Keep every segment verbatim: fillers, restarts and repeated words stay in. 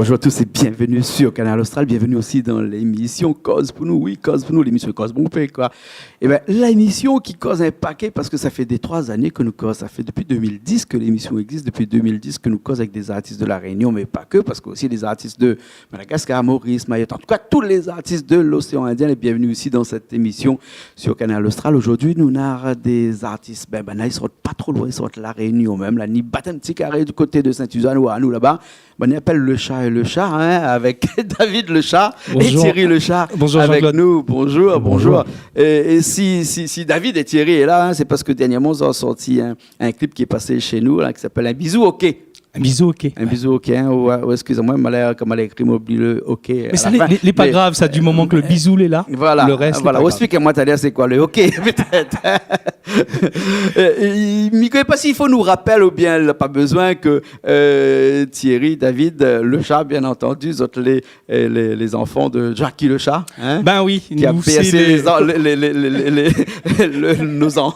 Bonjour à tous et bienvenue sur Kanal Austral. Bienvenue aussi dans l'émission Koz pou nou. Oui, Koz pou nou, l'émission Koz pou nou, koi. Ében, lémisyon ki koz in pakèt, parske sa fé dé, troi zané ke nou koz. Sa fé dopi deux mille dix ke lémisyon i égzis, dopi deux mille dix ke nou koz avèk dé zartis de La Rényon, mé pa ke, parske osi dé zartis de Madagascar, Maurice, Mayotte, en tout cas tous les artistes de l'océan Indien, les bienvenus ici dans cette émission sur Kanal Austral. Zordi nou néna dé zartis, bin, bin, la, i sort pa tro loin, i sort La Rényon mèm. La, ni bat in ti karé du koté de Sainte-Suzanne ou anou laba. Bin, i apèl Le Chat et le Chat, hein, avèk David Le Chat et Thierry Le Chat avèk nou. Bonjour, Jean-Claude. Bonjour, bonjour. Bonjour. É, é si, si, si David é Thierry lé la, hein, sé parske dernièrman zot la sorti in, in clip ki lé pasé shé nou la, ki apèl Un bisou, ok. Un bisou, ok. Un bisou, ok, hein, ou, ou, excusez-moi, ma la, koman la ékri, ma oubli le ok à la fin. Mé sa, lé, lé, lé pa grav, sa, du moman ke le bizou lé la, le rès, lé pa grav. Voilà, voilà. Ou esplik amoin talèr sé koi le ok, pétèt. Euh, mi koné pa si i fo nou rapèl oubien la pa bezoin ke, euh, Thierry, David, euh, Le Chat, bien entendu, zot lé, euh, les, les enfants de Jacky Le Chat, hein, qui a bercé les an-, les, les, les, les, les, le, nos an-,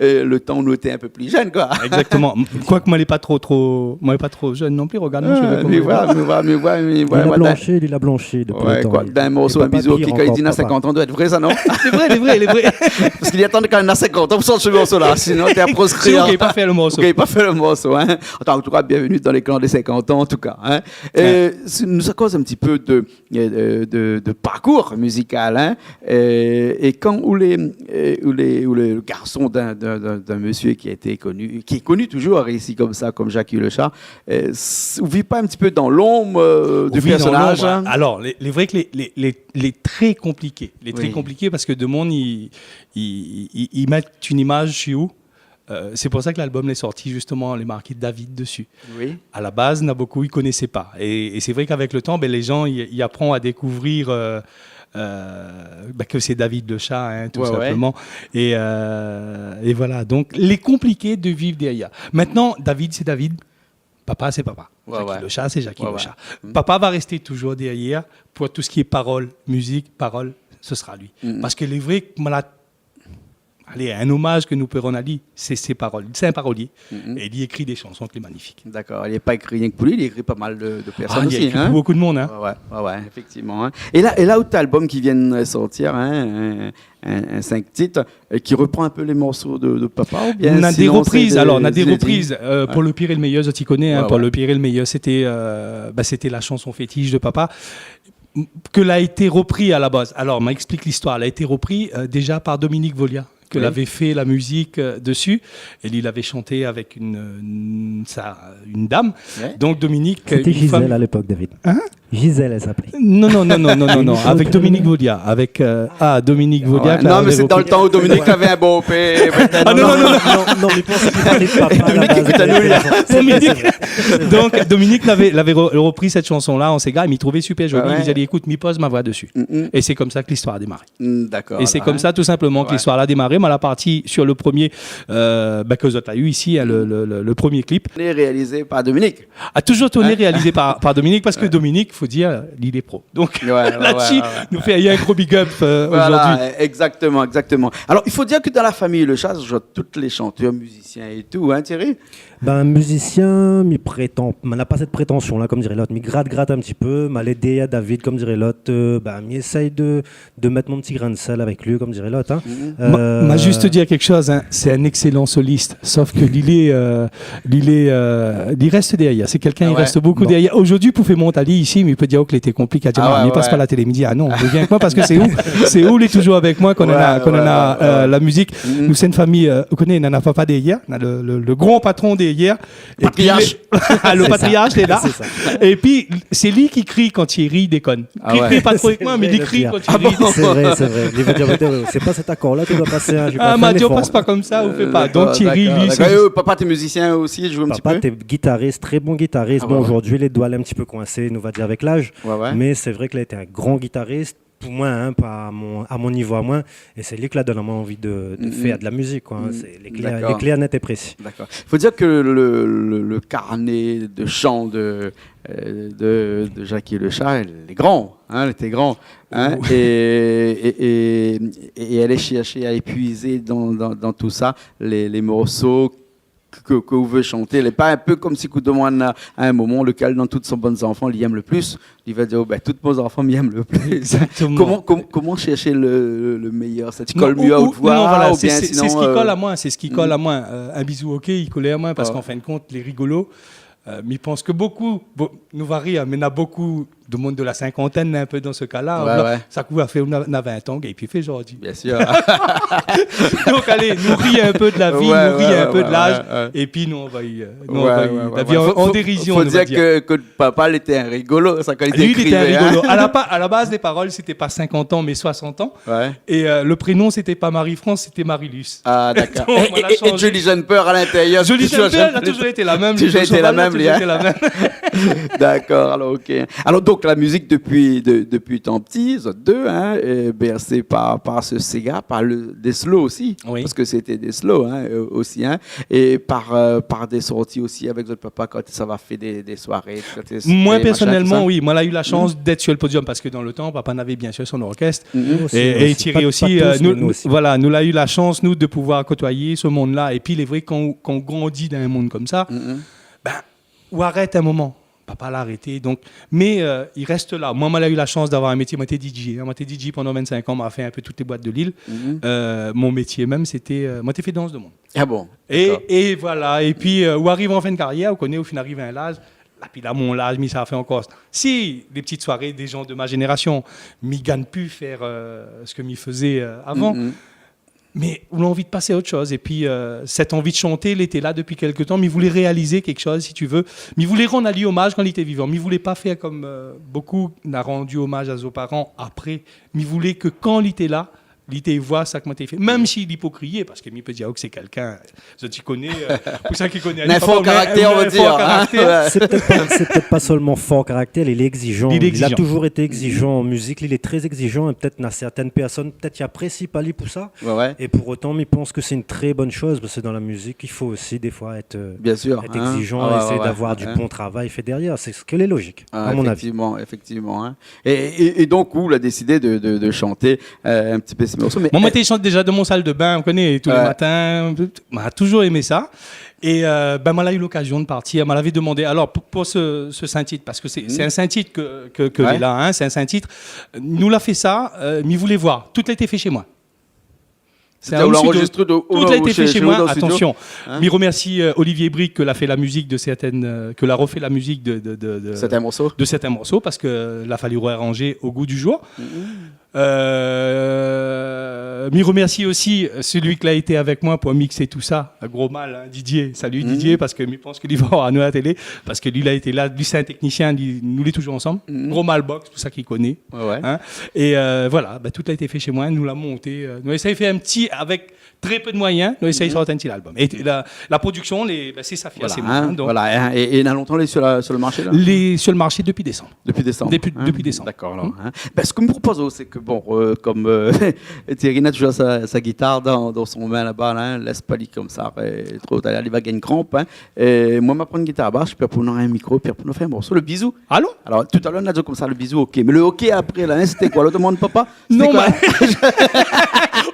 euh, le tan nou lété in pé pli jèn, koi. Exactement. Koik moin lé pa tro, tro, moin lé pa tro jèn non pli, rogard mon shové koman li lé. Ah, mé voilà, mé voilà, mé voilà, mé voilà. Li la blanshi, li la blanshi dopi le tan. Ouais, koi. Dann in morso, Un bisou, ok, kan li di na sinkant an, doi èt vré sa, non ? Lé vré, lé vré, lé vré. Parske li atann kan li na sinkant an pou sort se morso la, sinon té a proskré. Sinon, li gingn pa fé le morso. Li gingn pa fé le morso, hein. Attends, en tout cas, bienvenue dans les clans des cinquante ans, en tout cas, hein. Ouais. Euh, si nou sa koz in ti pé de euh, de, de parkour mizikal, hein. Euh, é kan ou lé, euh, ou lé, ou lé le garson d'un, d'un, d'un, d'un mésyé ki la été koni, ki lé koni touzour isi konmsa, konm Jacky Le Chat, euh, s-, ou viv pa in ti pé dan lonb, euh, du pèrsonaz, hein ? Ou viv dan lonb, hein. Alor, lé, lé vré ke lé, lé, lé, lé trè konpliké. Lé trè konpliké parske demoun i, i, i, i mèt in imaz su ou. Euh, sé pou sa ke lalbom lé sorti, zistoman, lé marké David desi. Oui. A la baz, na bonpé i koné pa. É, é sé vré k'avèk le tan, bin, lé jan i, i aprann a dékouvrir, euh, euh, bin, ke sé David Le Chat, hein, tou sinpleman. Ouais, ouais. É, euh, é voilà. Donk, lé konpliké de viv dèryèr. Mintnan, David, sé David. Papa, sé papa. Ouais, ouais. Jacky Le Chat, sé Jacky Le Chat. Ouais, ouais. Mm. Papa va rès touzour dèryèr pou tout sak lé parol, mizik, parol, se sera li. Mm, mm. Parske lé vré, moin la Alé, in omaz ke nou pé rann ali, sé, sé parol. Sé in parolié. Mhm. É li ékri dé shanson ki lé magnifik. Dakor. Li la pa ékri rienk pou li, li la ékri pa mal de, de pèrsone osi, hein. Ah, li la ékri pou bonpé de moun, hein. Ouais, ouais, ouais, ouais, éfèktivman, hein. É la, é la, out albom ki vien de sortir, hein, in, in, in sink tit, euh, ki repran in pé lé morso de, de papa, oubien sinon sé dé, dé, dé... Nou na dé repriz, alor, nou na dé repriz, euh, Pour le pire et le meilleur, zot i koné, hein, ouais, ouais. Pour le pire et le meilleur, sété, euh, ba, sété la shanson fétish de papa. Ke la été repri a la baz. Alor, ma éksplik listoir. La été repri, euh, déza par Dominique Volia, ke lavé fé la mizik, euh, desi, é li lavé shanté avèk in, in, sa, in dam. Ouais. Donk Dominique, in fanm. Sété Gisèle a lépok, David. Hein ? Gisèle, èl i apèl. Non, non, non, avèk Dominique Volia, avèk, euh, ah, Dominique Volia, ouais. Non, mé sé dan le tan ousa Dominique lavé in bonpé, pétèt. Ah, non, non, non, non. Non, non, mé pou sa ki parl de papa, la baz, Dominique. Sé vré, sé vré. Donk Dominique lavé, lavé re-, repri sèt shanson-la an séga, é mi trouvé super zoli, ouais, ouais. Mi di ali, ékout, mi poz mon voi desi. Mm, mm. É sé konmsa ke listoir la démaré. Mm, dakor, alor, hein. É sé konmsa, tou sinpleman, ke listoir la démaré. Moin la parti su le promié, euh, ba, ke zot la u isi, hein, le, le, le, le promié klip. Réalisé par Dominique. A touzour tourné, hein, réalisé par, par Dominique, parske Dominique, fo dir, li lé pro. Donk, ouais, ouais, la-dsi, ouais, ouais, nou fé in gro big up, euh, zordi. Voilà, exactement, exactement. Alor, i fo dir ke dan la famiy Le Chat, zot, tout lé shantèr, mizisien é tou, hein, Thierry ? Bin, mizisien, mi prétan, ma na pa sèt prétansion-la, konm diré lot. Mi grat, grat in ti pé, ma lé dèryèr David, konm diré lot, euh, bin, mi éséy de, de mèt mon ti grin de sèl avèk li, konm diré lot, hein. Mhm. Ma, ma zis dir kékshoz, hein, sé in ékselan solis, sof ke li lé, euh, li lé, euh, li rès dèryèr. Sé kèlkin, ah ouais, i rès bonpé dèryèr. Zordi, pou fé mont ali isi, mi pé dir ke lété konpliké. Ah ouais, ouais. Mi pas pa la télé, mi di, ah non, vien avèk moin parske sé ou, sé ou lé touzour avèk moin kan nou na, kan nou na, euh, la mizik. Mhm. Nou sé in famiy, euh, ou koné, nou na papa dèryèr, nou na le, le, le gran patron dèryèr. Patriarsh. É pi, le patriarsh lé la. Sé sa. É pi, sé li ki kri kan Thierry i dékone. Ah ouais. Li kri pa tro avèk moin, mé li kri kan Thierry i dékone. Sé vré, sé vré. Li vé dir, sé pa sèt akor-la ke ou doi pasé, hein, mi sa pa fé léfor. Ah, ma di, ou pas pa konmsa, ou fé pa. Euh, dakor, dakor. Donk Thierry, li, sé... É, euh, papa, té mizisien osi, i zoué in ti pé ? Papa té gitaris, trè bon gitaris. Ah ouais, ouais. Bon, zordi, lé doi lé in ti pé koinsé, nou va dir, avèk laz. Ouais, ouais. Mé sé vré ke li lété in gran gitaris. Pou moin, hein, pa a mon, a mon nivo amoin, é sé li ke la donn amoin anvi de, de fé de la mizik, koi, hein. Mm, mm. Sé lé klèr, lé klèr, nèt é présizé. Dakor. Dakor. Fo dir ke le, le, le karné de shan de, euh, de, de Jacky Le Chat, lé gran, hein, lété gran, hein, é, é, é, é alé shèrshé a épuizé dan, dan, dan tousa lé, lé morso ke, ke ou vé shanté, lé pa in pé konm si ou demann a, a in momon lekèl dan tout son bann zanfan li èm le plis. Li va dir, « Oh, bin, tout mon zanfan mi èm le plis. » Exactement. Koman, kom-, koman shèrsh le, le, le méyèr ? Sa i kol myé a out voi, non, voilà, oubien sé, sé, sé sinon, sak i kol amoin, sé sak i kol amoin. Euh, in bizou, OK, i kol amoin, parske an fin de kont, lé rigolo, euh, mi pans ke bonpé, bon, nou va rir, mé na bonpé de moun de la sinkantèn, in pé dan se ka-la, ouais, voilà, ouais, sak ou la fé, ou na, na vin an, épi fé zordi. Bien sûr. Donk, alé, nou ri in pé de la vi, ouais, nou ri in pé de laz, ouais, ouais, épi nou anvoy, euh, nou anvoy la vi an, an dérizion, nou va dir. Fo, fo dir ke, ke papa, li lété in rigolo, sa, kan li ékrivé, hein. Li, li lété in rigolo. A la pa-, a la baz, lé parol, sété pa sinkant an, mé soisant an. Ouais. É, euh, le prénom, sété pa Marie-France, sété Marie-Luce. Ah, d'accord. Donk, é, é, é Jolie Jeune Peur à l'intérieur, toujours été la même. Toujours été la même, hein. D'accord, alors, OK. Alors, donc, la musique depuis, de-, depuis tant petit, zot dé, hein, euh, bercé par, par ce séga, par le, des slows aussi, oui, parce que c'était des slows, hein, euh, aussi, hein, et par, euh, par des sorties aussi avec votre papa quand ça va faire des, des soirées, quand c'est machin, tout ça. Moi, personnellement, oui. Moi, la u la shans d'èt sur le podium parce que dans le temps, papa navé bien sûr son orchestre. Mhm. Aussi, é, é Thierry aussi, euh, nou, voilà, nou la u la shans, nou, de pouvoir kotoiyé se moun-la. Épi, lé vré, kan, kan ou grandi dan in moun konmsa, bin, ou arèt in moman. Papa la arété, donk, mé, euh, i rès la. Moin, moin la u la shans d'avoir in métié. Moin té DJ, hein. Moin té DJ pandan vinn-sink an, moin la fé in pé tout lé boit de lil. Mhm. Euh, mon métié mèm, sété, euh, moin té fé dans de moun. Ah bon ? É, d'accord. É voilà. Épi, euh, ou ariv an fin de karièr, ou koné, ou fine ariv a in laz, la pi la mon laz, mi sa fé ankor. Si, dé ti soiré, dé jan de mon zénérasion, mi gingn pi fé, euh, sak mi fézé, euh, avan. Mm, mm. Mé ou la anvi de pasé a ot shoz. Épi, euh, sèt anvi de shanté, lété la dopi kèk tan. Mi voulé réalizé kékshoz, si tu veux. Mi voulé rann ali omaz kan li té vivan. Mi voulé pa fé konm, euh, bonpé la rann omaz a son paran apré. Mi voulé ke kan li té la, li té voi sak moin té fé. Mèm si li pé kriyé, parske mi pé dir, OK, sé kèlkin, zot i koné, euh, pou sak i koné, in for karaktèr, on va dir, hein. Ouais. Sé pétèt pa, sé pétèt pa solman for karaktèr, li lé égzijan. Li lé égzijan. Li la touzour été égzijan an mizik, li lé trè égzijan, é pétèt na sèrtin pèrsone, pétèt i aprési pa li pou sa. Ouais, ouais. É pour otan, mi pans ke sé in trè bone shoz, parske dan la mizik, i fo osi défoi èt, euh, bien sûr, èt égzijan, ah ouais, ouais, ouais, éséyé d'avoir du bon travay fé dèrièr. Sé sak lé lozik, a mon avi. Ah, effectivement, effectivement, hein. É, é, é donk, ou la désidé de, de, de shanté, euh, in ti pé sé morso, mé, moin, moin té shant déza dan mon sal de bin, ou koné, tou lé matin, moin la touzour èm sa. É, euh, bin, moin la u lokazion de partir, moin lavé demandé, alor, pou, pou se, se sintit, parske sé, sé in sintit ke, ke, ke lé la, hein, sé in sintit. Nou la fé sa, euh, mi voulé voir. Tout la été fé shé moin. Sé in home studio. Tout la été fé shé moin, atansion. Sété ou la anrozistré de, ou la, ou shé, shé ou dan le studio, hein ? Mi remèrsi, euh, Olivier Brique, ke la fé la mizik de sèrtin, euh, ke la refé la mizik de, de, de, de sèrtin morso. De sèrtin morso, parske la fali réaranzé o gou du zour. Mhm. Euh, mi remèrsi osi, euh, sélui ke la été avèk moin pou mixé tout sa, in gro mal, hein, Didier. Salut Didier, parske mi pans ke li va voir anou a la télé, parske li la été la, li sé in téknisien, li, nou lé touzour ansanm. Mhm. Gro mal box, pou sak i koné. Ouais, ouais. Hein ? É, euh, voilà, bin, tout la été fé shé moin, nou la monté, euh, nou la éséy fé in ti, avèk trè pé de moiyin, nou la éséy sort in ti album. É la, la prodiksion, lé, bin, sé Safia, sé moin, hein, donk. Voilà, hein, é, é na lontan lé sur la, sur le marché, la ? Lé sur le marché dopi désanm. Dopi désanm, hein ? Dopi, dopi désanm. D'accord, alor, hein. Bin, sak mi propoz, sé ke, bon, euh, konm, euh, Thierry na touzour sa, sa gitar dan, dan son min laba, la, hein, lès pa li konmsa, euh, tro, talèr li va gingn kranp, hein. É moin, ma pran in gitar bas, pi apré nou nora in mikro, pi apré nou fé in morso, le bizou. Alon ? Alor, talèr nou la di konmsa, le bizou, OK. Mé le OK apré, la, hein, sété koi ? Lot demann papa ? Non, sété koi ?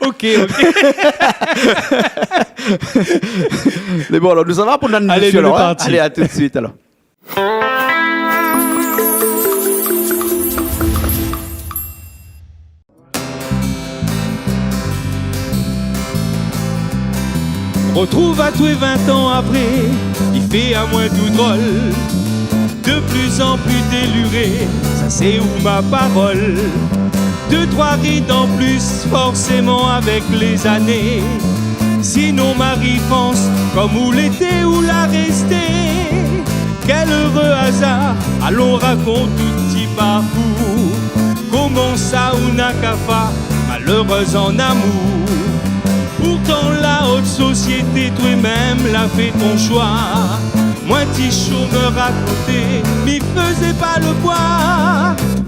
OK, OK. Mé bon, alor, nou sava pou nou... Alé, nou lé parti. Alé, à tout de suite, alor. Retrouv atoué vin an apré, i fé amoin tou drol. De pli an pli déliré, sa sé ou ma parol. Dé troi rid an plis, forséman avèk lé zané. Sinon, Marie-France, konm ou lété, ou la résté. Kèl ere azar, alon rakont out ti parkour. Koman sa ou na kafa, malérèz an amour. Pourtan la ot sosiété, toué mèm la fé ton shoi. Moin ti shomèr a koté, mi fézé pa le poi.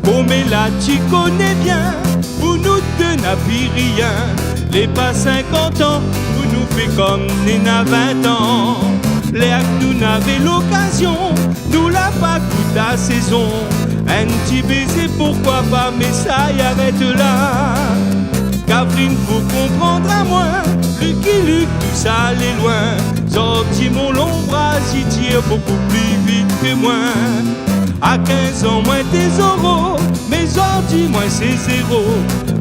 Bon, mé la ti koné bien, pou nou dé na pi rien. Lé pa sinkant an pou nou fé konm néna vin an. Lèr ke nou navé lokazion, nou la pa kout la sézon. In ti bézé, poukoi pa, mé sa i arèt la. Kavrine, fo konprann amoin, Lucky Luke, tousa lé loin. Zordi mon lonbraz i tir bokou pli vit ke moin. A kinz an moin té zoro, mé zordi moin sé zéro.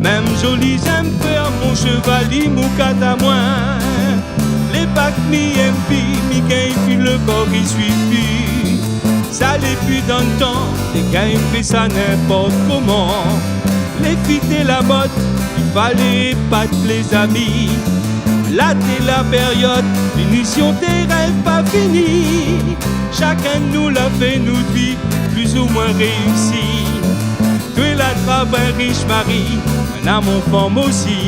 Mèm zoli zèm fèr, mon sheval i moukat amoin. Lé pa k mi yèm pi, mi gingn pi, le kor i suiv pi. Sa lé pi dan tan, té gingn fé sa ninport koman. Lé fi té la mod, i falé épat lé zami. La té la périod, pinision té rèv pa fini. Shakinn nou la fé nout vi plizoumwin réisi. Toué la trap in rish mari, moin na mon fanm osi.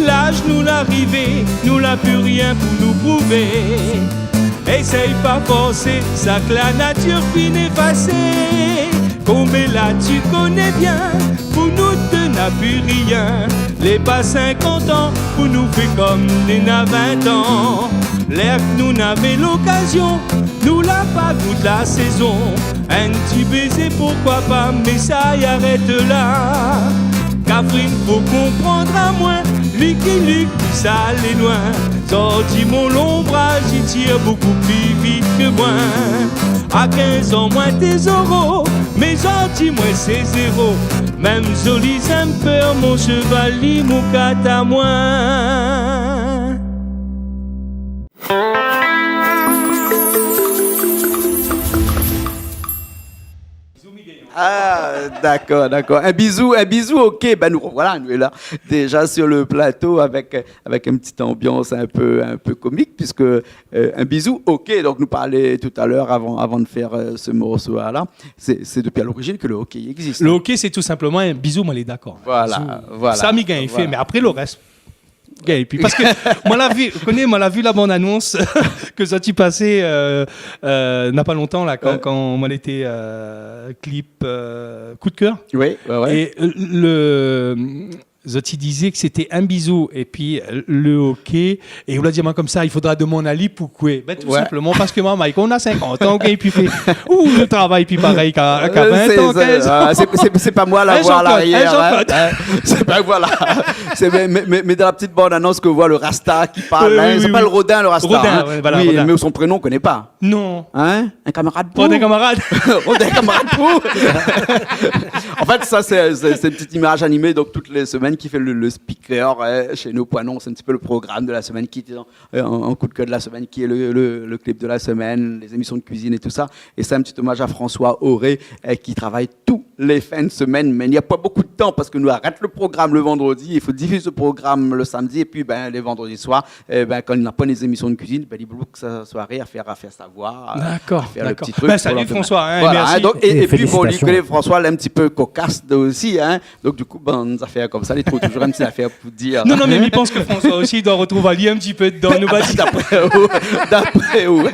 Laz nou la rivé, nou la pi rien pou nou prouvé. Éséy pa forsé sak la natir fine éfasé. Konm la ti koné bien, pou nou dé na pi rien. Lé pa sinkant an pou nou fé konm néna vint an. Lèr k nou navé lokazion, nou la pa gout la sézon. In ti bézé, poukoi pa, mé sa i arèt la. Kafrine fo konprann amoin, Lucky Luke, sa lé loin. Zordi mon lonbraz i tir bokou pli vit ke moin. A kinz an moin té zoro, mé zordi moin sé zéro. Mèm zoli zèm fèr, mon sheval i moukat amoin. Ah, dakor, dakor. In bizou, in bizou, OK. Bin, nou revoilà, nou lé la, déza sur le plato avèk, avèk in ti anbians in pé, in pé komik, puiske, euh, in bizou, OK. Donk, nou parl talèr, avan, avan de fèr, euh, se morso-la, la. Sé, sé dopi a lorizin ke le OK i égzis, in. Le OK, sé tou sinpleman in bizou, moin lé dakor. Voilà, voilà. Sa, mi gingn fé, mé apré, le rès, gingn pi. Parske moin la vi, ou koné, moin la vi la bann-anons ke zot i pasé, euh, euh, na pa lontan la, kan, kan moin lété, euh, clip, euh, Coup de cœur. Oui, ouais, ouais. É, euh, le, zot i dizé ke sété in bizou, épi, euh, le OK, é ou la di amoin konmsa, i fodra demann ali poukoué. Bin, tou sinpleman parske moin, Mike, nou na sinkant an, OK, épi fé, ou, nou travay pi parèy k'a, k'a vint an, kinz an. Euh, sé, sé, sé pa moin la voi a larièr, in. Jean-Claude. Sé pa, voilà. Sé, mé, mé, mé, mé dan la ti bann-anons ke ou voi le rasta ki parl, in, i apèl Rodin, le rasta, in. Rodin, ouais, voilà, Rodin. Oui, mé son prénon, nou koné pa. Non. In ? In kamarad pou ? Rodin kamarad. Rodin kamarad pou ? An fèt, sa, sé, sé, sé in ti imaz animé, donk, tout lé semèn, ki fé le, le speaker, euh, shé nou, pou anons in ti pé le program de la semèn, ki lé dan euh, an, an coup de cœur de la semaine, qui est le, le, le clip de la semaine, les émissions de cuisine et tout ça. Et c'est un petit hommage à François Auré, euh, qui travaille tous les fins de semaine. Mais il n'y a pas beaucoup de temps parce que nous arrête le programme le vendredi, il faut diffuser ce programme le samedi. Et puis, ben, les vendredis soirs, euh, ben, quand il n'a pas les émissions de cuisine, ben, il bloque sa soirée à faire, à faire sa voix, à, à faire le petit truc pour le lendemain. D'accord, d'accord. Ben, salut François, hein, et merci. Voilà, hein, donc, et, et puis, bon, li koné François, lé in ti pé kokas osi, hein. Donk, du kou, bann zafèr konmsa, li trouv touzour in ti zafèr pou dir. Non, non, mé mi pans ke François osi, li doi retrouv ali in ti pé dedan, nou va dir. D'apré ou, d'apré ou.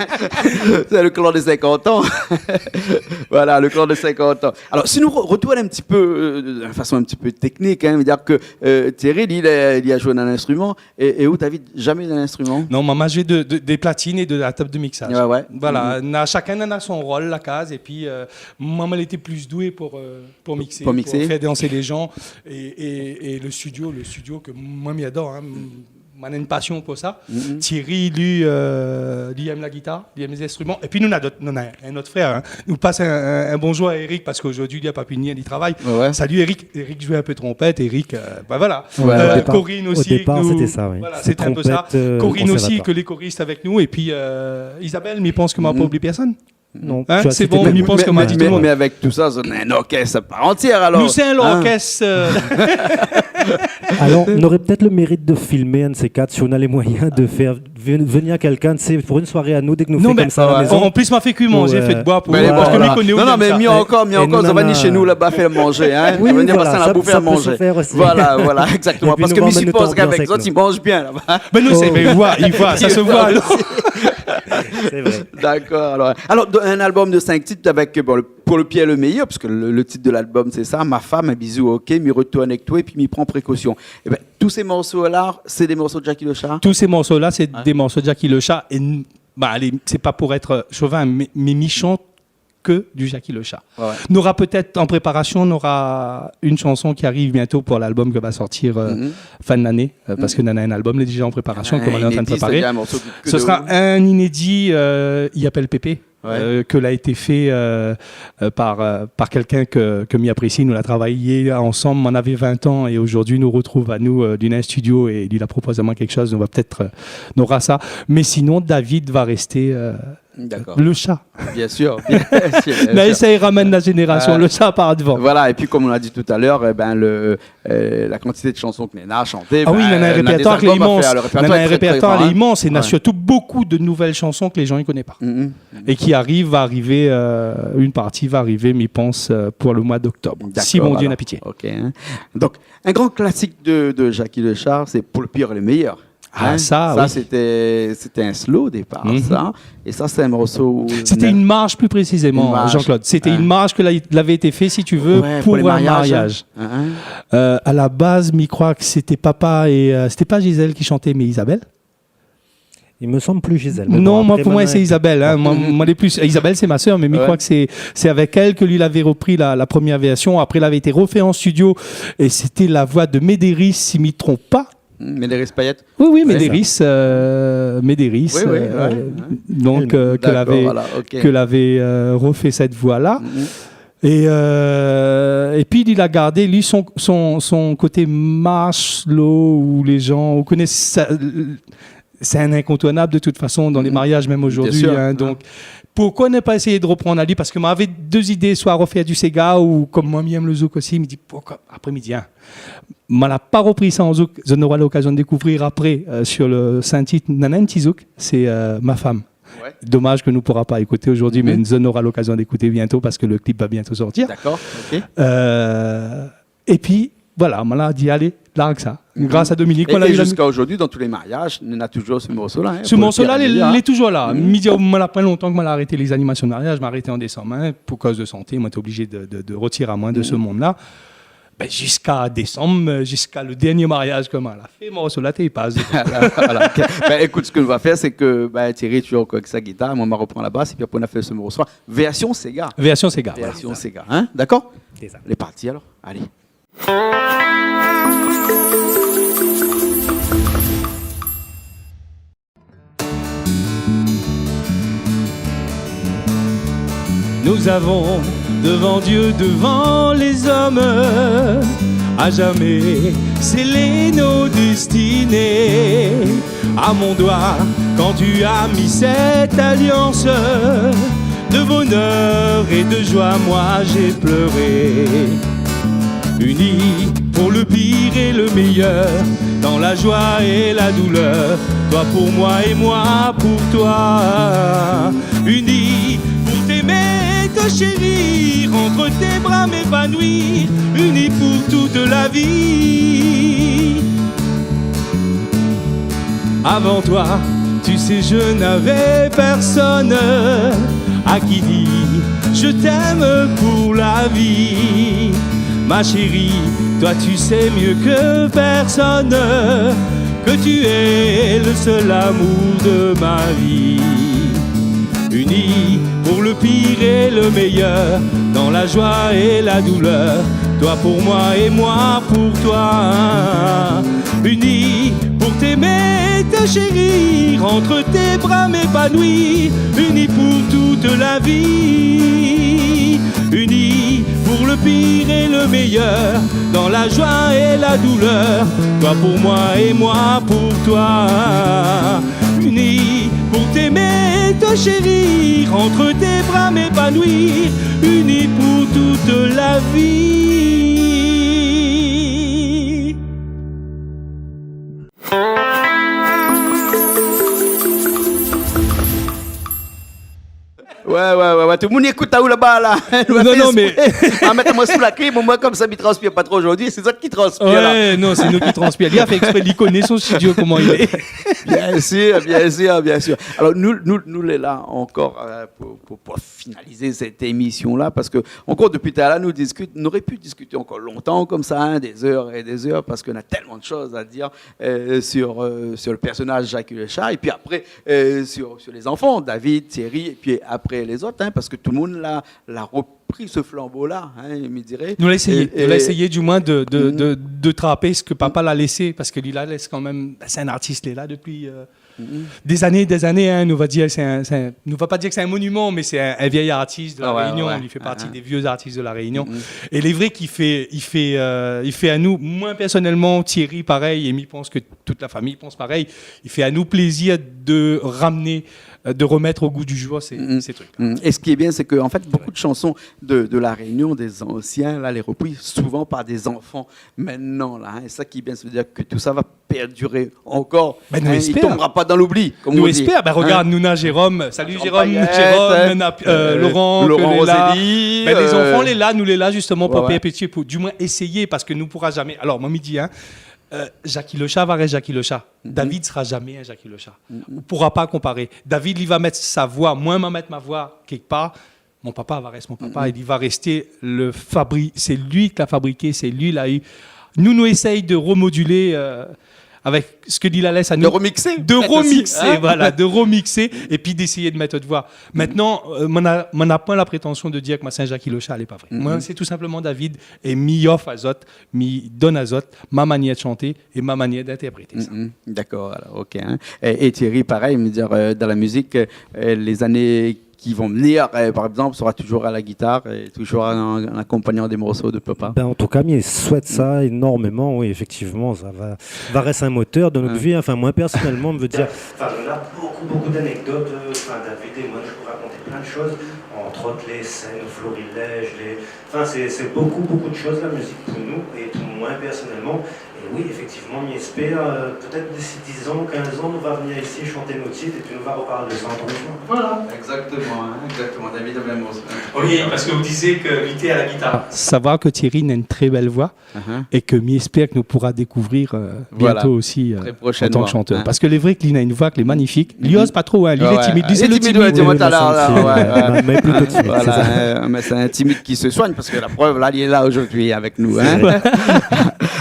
Sé le klan dé sinkant an. Voilà, le klan dé sinkant an. Alor, si nou re-, retourn in ti pé, euh, de fason in ti pé teknik, hein, vé dir ke, euh, Thierry, li, li la, li la zoué d'in instriman, é, é ou, David, zamé d'in instriman ? Non, moin, moin la zoué de, de, dé platine é de la tab de mixaz. Ouais, ouais. Voilà, na, shakinn na son rol, la kaz, épi, euh, moin, moin lété pli doué pou, euh, pou mixé, pou fé dans lé jan. É, é, é le studio, le studio ke moin, mi ador, hein, moin néna in pasion pou sa. Thierry, li, euh, li èm la gitar, li èm lé zinstriman. Épi nou na dot, nou na in ot frèr, hein. Nou pas in, in, in bonzour à Eric, parske zordi li la pa pu vnir, li travay. Ouais, ouais. Salut Eric. Eric zoué in pé tronpèt, Eric, euh, ben voilà. Ouais, euh, au départ, Corinne osi, au départ, nou, c'était ça, oui. Voilà, c'était un peu ça. Corinne osi, ke lé korist avèk nou, épi, euh, Isabelle, mé mi pans ke moin la pa oublié pèrsone. Non, hein, sé bon, mi pans ke moin la di tout le moun. Mé avèk tout sa, zot néna in orkès a par antièr, alor. Nou sé in orkès, euh. Alors, on aurait peut-être le mérite de filmer un de ces quatre, si on a les moyens de faire ven-, venir quelqu'un, tu sais, pour une soirée à nous, dès que nous fait comme ça à la maison. Non, mé an plis, moin la fé kui manzé, fé d'boi pou, parske mi koné ou. Non, mé mié ankor, mié ankor, zot va ni shé nou laba fé manzé, hein. Oui, voilà, ça, ça peut se faire aussi. Voilà, voilà, exactement. Parske mi sipoz k'avèk zot, i manz bien laba. Mé non, sé, mé i voi, i voi, sa se voi, alor. C'est vrai. D'accord, alors. Alors, do-, un album de cinq titres avec, bon, le, pour le pire et le meilleur, parce que le, le titre de l'album, c'est ça, Ma femme, un bisou, OK, Mi retourn avèk toi, épi Mi pran précaution. Eh ben, tous ces morceaux-là, c'est des morceaux de Jacky Le Chat ? Tous ces morceaux-là, c'est des morceaux de Jacky Le Chat. Et n-, bah, allez, c'est pas pour être chauvin, mais, mais mi shant ke du Jacky Lechat. Ouais, ouais. Nora pétèt an préparasion, nora in shanson ki ariv bientôt pou lalbum ke va sortir, euh, fin de lané, euh, parske nana in album lé déza an préparasion, ke nou lé an trin de prépar. In inédi, sétadir in morso ke, ke... Sé sra in inédi, euh, i apèl Pépé, euh, ke la été fé, euh, euh, par, euh, par kèlkin ke, ke mi aprési. Nou la travay ansanm, nou navé vin tan é zordi nou rotrouv anou, euh, dan in studio é li la propoz amoin kékshoz, nou va pétèt, euh, nora sa. Mé sinon, David va rèsté, euh, Lechat. Bien sûr, bien sûr, bien sûr. Mé sa i ramèn la zénérasion, Lechat par devan. Voilà, épi kom nou la di talèr, eh ben, le, euh, la kantité de shanson ke néna a shanté, ah oui, ben, nana in répertoir lé imans. Nana in répertoir lé imans, é nana sirtou bonpé de nouvèl shanson ke lé jan i koné pa. É ki ariv, va arivé, euh, in parti va arivé, mi pans, euh, pou le moi d'oktob. Si Bondié na pitié. D'accord, voilà. Ok, hein. Donk, in gran klasik de, de Jacky Lechat, sé Pou le pire et le meilleur. Ah, sa, oui. Sété, sété in slow o dépar, sa. É sa, sé in morso... Sété in marsh, pli présizéman, Jean-Claude. Sété in marsh ke la, lavé été fé, si tu veux, pou in mariaz. Euh, a la baz, mi kroi ke sété papa é, euh, sété pa Gisèle ki shanté, mé Isabelle. I me sanm pli Gisèle. Mé bon, apré, pou moin, sé Isabelle, hein. Moin, moin lé pli, Isabelle, sé ma sèr, mé mi kroi ke sé, sé avèk èl ke li lavé repri la, la promièr vèrsion. Apré, lavé été refé an studio é sété la voi de Médérice, si mi tronp pa. Hmm, Médérice Payet. Oui, oui, Médérice, euh, Médérice, euh, donk, euh, ke lavé, ke lavé, euh, refé sèt voi-la. É, euh, épi, li la gardé, li, son, son, son koté marsh, slow, ou lé jan, ou koné sa, sé in inkontournab de tout fason dan lé mariaz, mèm zordi, hein. Donk, poukoi ne pa éséy reprann ali ? Parske moin lavé dé zidé, soi refé du séga, ou kom moin, mi èm le zouk osi, mi di, poukoi, apré, mi di, hein, moin la pa repri sa an zouk, zot nora lokazion dékouvrir apré, euh, sur le, sé in tit, nana in ti zouk, sé, euh, Ma femme. Ouais. Domaz ke nou poura pa ékouté zordi, mé zot nora lokazion d'ékouté bientôt parske le clip va bientôt sortir. D'accord, ok. Euh, épi, voilà, moin la di, alé, larg sa. Gras a Dominique, é, é ziska zordi, dan tout lé mariaz, néna touzour se morso-la, hein, Pou le pire et le meilleur, hein. Sé morso-la, lé, lé touzour la. Mi di, moin la pa lontan ke moin la arèt lé zanimasion de mariaz, moin la arèt an désanm, hein, pou koz de santé, moin té oblizé de, de, de retir amoin de se monn-la. Ben, ziska désanm, euh, ziska le dernié mariaz ke moin la fé, morso-la té i pas. Voilà, voilà. Ok. Ben, ékout, sak nou va fé, sé ke, ben, Thierry, touzour avèk sa gitar, moin, ma repran la bas, épi apré, nou fé se morso. Vèrsion séga. Vèrsion séga, voilà. Vèrsion séga, hein ? D'accord ? Sé sa. Lé parti, alor. Alé. Nous avons, devant Dieu, devant les hommes, à jamais scellé nos destinées. À mon doigt, quand tu as mis cette alliance, de bonheur et de joie, moi j'ai pleuré. Unis pour le pire et le meilleur, dans la joie et la douleur, toi pour moi et moi pour toi. Unis pour t'aimer, te chérir, entre tes bras m'épanouir, unis pour toute la vie. Avant toi, tu sais, je n'avais personne à qui dire je t'aime pour la vie. Ma chérie, toi tu sais mieux que personne que tu es le seul amour de ma vie. Unis pour le pire et le meilleur, dans la joie et la douleur, toi pour moi et moi pour toi. Unis pour t'aimer, te chérir, entre tes bras m'épanouir, unis pour toute la vie. Unis pour le pire et le meilleur, dans la joie et la douleur, toi pour moi et moi pour toi. Unis pour t'aimer, te chérir, entre tes bras m'épanouir, unis pour toute la vie. Ouais, ouais, ouais, ouais. Tout le moun i ékout aou laba la. Non, non, mé... Ah, mèt amoin sou la klim, moin konmsa mi transpir pa tro zordi, sé zot ki transpir la. Ouais, non, sé nou ki transpir. Li la fé èksprè, li koné son studio, koman i lé. Bien sûr, bien sûr, bien sûr. Alor, nou, nou, nou lé la ankor, euh, pou, pou, pou finalizé sèt émision-la, parske ankor dopi talèr nou diskit, nou noré pu diskité ankor lontan konmsa, hein, des heures et des heures, parske nana tèlman de shoz a dir, euh, sur, euh, sur le personnage Jacky Lechat, épi apré, euh, sur, sur les enfants, David, Thierry, épi apré, lézot, in, parske tout lo moun la, la repri se flanbo la, in, mi diré. Nou la éséyé, nou la éséyé du moin de, de, de, de trapé sak papa la lésé, parske li la lès kan mèm, bin, sé in artis, li lé la dopi, euh, dé zané, dé zané, in, nou va dir, sé in, sé in, nou va pa dir ke sé in moniman, mé sé in, in vié artis de La Rényon, li fé parti dé vié artis de La Rényon. É lé vré ki fé, i fé, euh, i fé anou, moin pèrsonèlman, Thierry parèy, é mi pans ke tout la fami i pans parèy, i fé anou plézir de ramné, euh, de remèt o gou du jour sé, sé trik la. É sak lé bien, sé ke, an fèt, bonpé de shanson de, de La Rényon, dé zansien, la, lé repri souvan par dé zanfan mintnan, la, in. É sak lé bien, sa i vé dir ke tout sa va pèrdiré ankor. Bin, nou éspèr. I tonbra pa dan loubli, kom on di. Nou éspèr. Bin, regard, nou na Jérôme. Salu Jérôme Payet, Jérôme, nou na, euh, Laurent, Laurent Roselli, bin, lé zanfan lé la, nou lé la, zistoman, pou pèrpétié, pou du moin éséyé, parske nou poura zamé. Alor, moin, mi di, in, euh, Jacky Le Chat va rès Jacky Le Chat. David sra zamé in Jacky Le Chat. Ou poura pa konparé. David, li va mèt sa voi. Moin, ma mèt ma voi kèk par. Mon papa va rès mon papa, é li va rès le fabri-, sé li ki la fabriké, sé li la u. Nou, nou éséy de remodulé, euh, avèk sak li la lès anou. De remixé, peut-être aussi, in ? De remixé, voilà, de remixé, épi d'éséyé de mèt out voi. Mintnan, euh, moin na, moin na poin la prétansion de dir ke moin sé in Jacky Le Chat, lé pa vré. Moin, sé tou sinpleman David, é mi ofr azot, mi donn azot ma manièr de shanté é ma manièr d'intèrprété sa. Dakor, alor, OK, in. É, é Thierry, parèy, mi vé dir, euh, dan la mizik, euh, lé zané ki vont vnir, euh, par égzanp, sra toujour a la gitar é toujour an, an akonpagnan dé morso de papa. Bin, an tou ka, mi souèt sa énormeman, oui, éfèktivman, sa va, va rès in motèr de nout vi, in. Anfin, moin, pèrsonèlman, mi vé dir... Anfin, nou na bonpé, bonpé d'anékdot, euh, anfin, David é moin, nou pé rakont plin de shoz, antr ot lé sèn o Florilège, lé, anfin, sé, sé bonpé, bonpé de shoz, la mizik, pou nou é pou moin pèrsonèlman. É oui, éfèktivman, mi éspèr, euh, pétèt d'isi dizan, kinzan, nou va vnir isi shant nout tit épi nou va reparl de sa ankor in foi. Voilà. Exactement, hein, exactement. David, la mèm shoz, hein. Oui, parske ou té di ke li té a la gitar. Savoir ke Thierry na in trè bèl voi é ke mi éspèr ke nou poura dékouvrir, euh, bientôt aussi, euh, an tan ke shantèr. Parske lé vré ke li na in voi ke lé magnifik. Li oz pa tro, hein. Li lé timid. Li, sé le timid, ouais, ouais. Mé plito timid, sé sa. Voilà, euh, mé sé in timid ki se soigne parske la prèv, la, li lé la zordi avèk nou, hein. Sé vré.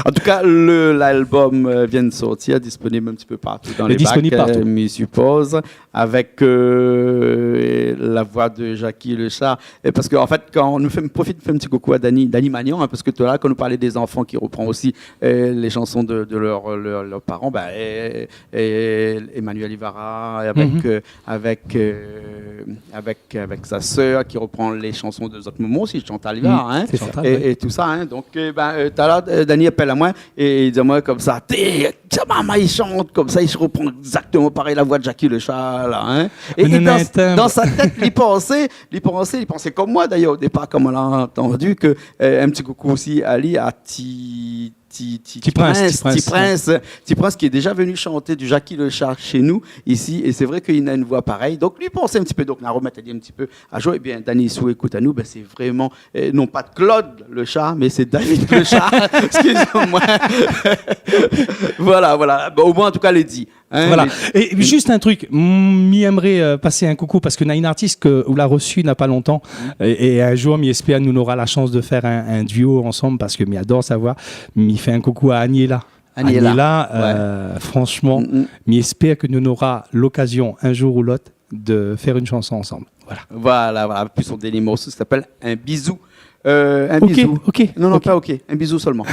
An tou ka, le, l'album, euh, vien de sortir, disponib in ti pé partou dan lé bak, euh, mi sipoz, avèk, euh, la voi de Jacky Le Chat. É parske, an fèt, kan nou fé, profit fé in ti koukou a Dany, Dany Magnan, hein, parske talèr, kan nou parl dé zanfan ki repran osi, euh, lé shanson de, de lèr, lèr, lèr paran, bin, é, é Emmanuelle Ivara, avèk, euh, avèk, euh, avèk, avèk sa sèr ki repran lé shanson de zot momon osi, Chantal Ivara, hein, é, é tout sa, hein. Donk, euh, bin, euh, talèr, euh, Dany i apèl amoin é li di amoin konmsa, té, té, mama, li shant konmsa, li repran égzaktoman parèy la voi de Jacky Le Chat, la, hein. É, é dan, dan sa tèt, li pansé, li pansé, li pansé konm moin, d'ayèr, o dépar, kan moin la antandi, ke, euh, in ti koukou osi ali, a Ti Ti, Ti, Ti Prince, Ti Prince, Ti Prince, ki lé déza vni shant du Jacky Le Chat shé nou, isi, é sé vré ke li na in voi parèy. Donk, li pansé in ti pé, donk, nou la remèt ali in ti pé a zour. Ébin, Dany, si ou ékout anou, bin, sé vréman, euh, non pa Claude Le Chat, mé sé David Le Chat. Excusez-moi. Voilà, voilà. Bon, omoin, an tou ka, lé di. Hein, voilà. É zis in trik, m-, mi èmré, euh, pas in koukou parske na in artis ke ou la resi na pa lontan. É, é in zour, mi éspèr nou nora la shans de fèr in, in duo ansanm parske mi ador sa voi. Mi fé in koukou a Aniela. Aniela, euh, franshman, mi éspèr ke nou nora lokazion, in zour ou lot, de fèr in shanson ansanm. Voilà. Voilà, voilà. Pi son dèrnié morso i apèl In bizou. Euh, in bizou. OK. Non, non, pa OK. In bizou solman.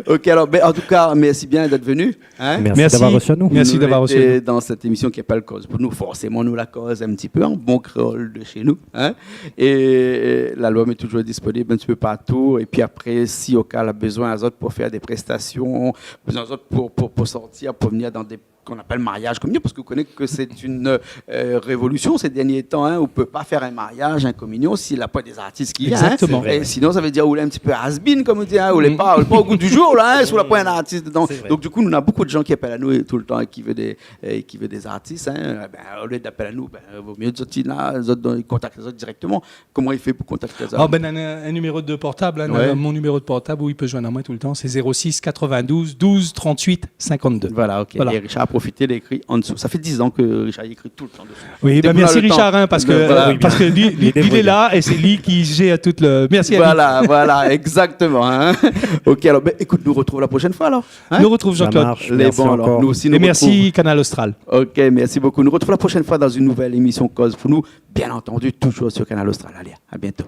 OK, alor, bin, an tou ka, mèrsi bien d'èt vni, hein. Mèrsi d'avoir resi anou. Mèrsi d'avoir resi anou. Nou lété dan sèt émision ki apèl Koz pou nou. Forséman, nou la koz in ti pé an bon kréol de shé nou, hein. É, euh, lalbum lé toujour disponib in ti pé partou. Épi apré, si o ka la bezoin azot pou fèr dé prestasion, bezoin azot pou, pou, pou sortir, pou vnir dan dé k'i apèl mariaz, kominyon, parske ou koné ke sé in, euh, révolision sé dèrnié tan, hein, ou pé pa fèr in mariaz, in kominyon, si la poin dé zartis ki vien, hein. Égzaktoman. É sinon, sa vé dir ou lé in ti pé has-been, konm i di, hein, ou lé pa, ou lé pa o gou du zour, la, hein, si la poin in artis dedan. Sé vré. Donk, du kou, nou na bonpé de jan ki apèl anou toultan é ki vé dé, é ki vé dé zartis, hein. Ébin, olié d'apèl anou, bin, vo mié zot i na, zot i kontakt azot dirèktoman. Koman i fé pou kontakt azot ? Ah, bin, in, in niméro de portab, hein, mon niméro de portab ousa i pé zoinn amoin toultan, sé zéro six quatre-vingt-douze douze trente-huit cinquante-deux. Voilà, OK. Voilà. É Richard, profité, lé ékri an dsou. Sa fé diz an ke Richard i ékri toultan dsi. Oui, bin, mèrsi Richard, in, parske, parske li, li lé la é sé li ki zèr tout le... Mèrsi ali. Voilà, voilà, exactement, in. Ok, alor, bin, ékout, nou artrouv la proshèn foi, alor, in ? Nou artrouv, Jean-Claude. Sa marsh. Mèrsi ankor. Nou osi, nou artrouv. É mèrsi, Kanal Austral. Ok, mèrsi bokou. Nou artrouv la proshèn foi dan in nouvèl émisyon Koz pou nou, bien antandi, toujour su Kanal Austral. Alé, a bientôt.